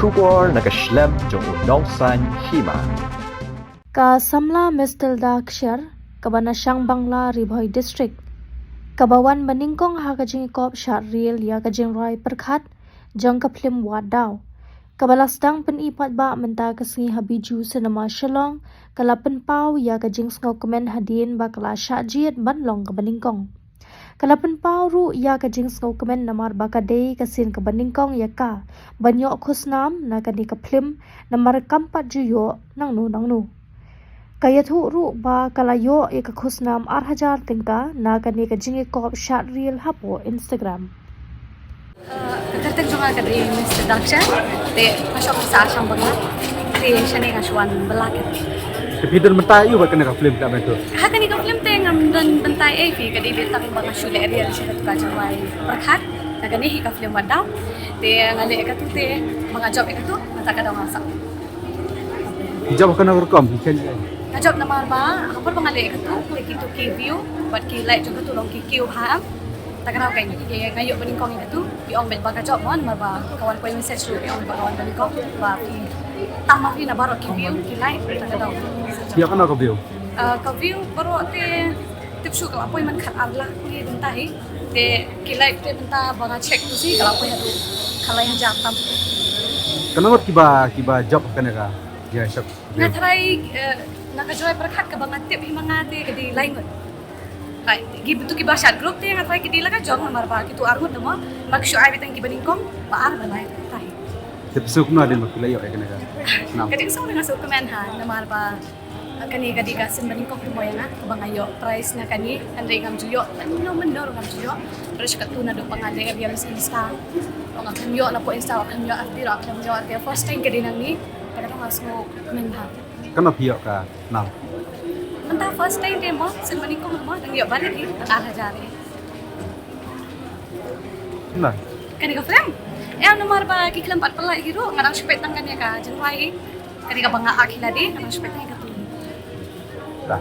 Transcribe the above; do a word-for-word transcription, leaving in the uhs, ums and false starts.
Khubor na ka shlem jong u Nongsaiñ Hima. Ka samla Miss Tilda Ksher, kaba na Shangbangla, Ri Bhoi District, kaba wan banyngkong ha ka jingkop shad reel ïa ka jingrwai pyrkhat jong ka phlim Wat Daw, kaba la sdang pyni paidbah mynta ka sngi ha Bijou Cinema Shillong, ka la pynpaw ïa ka jingsngewkmen hadien ba ka la shah jied ban long kaba nyngkong. Ka la pynpaw ruh ïa ka jingsngewkmen namar ba ka dei ka sien kaba nyngkong ïa ka ban ïoh khusnam na kane ka phlim, namar kam pat ju ïoh nangno nangno. Ka ïathuh ruh ba ka la ïoh ïa ka khusnam ar hajar tyngka na kane ka jingïakop shad reel hapoh Instagram. Ka kyrteng jong nga ka dei Miss Tilda Ksher, te nga shong sha Shangbangla, te shane nga shu wan bylla ka. Te phi don bynta aiu bad kane ka phlim, da mynta? Ha kane ka phlim te ngam don bynta ei phi, ka dei beit tang ba nga shu leh reel sha katu ka jingrwai pyrkhat, na kane hi ka phlim Wat Daw. Te nga leh katu te ba nga jop ïa katu, mynta ka dang nga sah. Phi jop ha kano ka rukom, phi khein? Nga jop namar ba ha por ba nga leh katu, te kitu ki view bad ki like jong katu long ki kiew bha. Ta ka daw ka, nga ïoh banyngkong ïa katu. Ki ong beit ba ka jop mo, namar ba ka wan poi message ruh, ki ong ba ka wan banyngkong, ba phi tam ma phi na baroh ki view, ki like, ta ka daw. Phi ïoh kano ka view? Ah, ka view baroh te tip shuh ka la poi man khat ar lak phi bynta hi. Te ki like te bynta ba nga check tu si ka la poi haduh khatlai hajar tam. Kano ngut kiba, kiba jop ha kane ka, ïa, shop? Nga try, eh, na ka jingrwai pyrkhat kaba nga tip hi ma nga te ka dei lai ngut. Ai, ki, tu kiba shad group te nga try ki dei la ka jong namar ba kitu ar ngut mo. Ba ki shu ai beit tang kiba nyngkong, ba ar ba lai, try. Te phi sngew kumno hadien ba phi la ïoh ïa kane ka nam? Ka jingsngew nga sngewkmen ha, namar ba kane ka dei ka sien banyngkong mo ïa nga kaba nga ïoh prize na kane, hynrei ngam ju ïoh, mynno mynno ruh ngam ju ïoh. Prize katu naduh ba nga leh reel Insta. Ruh ngam ïoh na pdeng Insta, ruh ngam ïoh F B, ruh ngam ïoh, te first time ka dei nangne. Ta ka daw nga sngewkmen bha. Kano phi ïoh ka nam? Mynta first time te mo, sien banyngkong mo, dang ïoh ban hi ar hajar hi. Na kane ka film? Em, namar ba ki khlem pat pynlait hi ruh, nga dang shu peit tang kane ka jingrwai hi. Kane kaba nga act hi lade, nga dang shu peit tang katu. Da.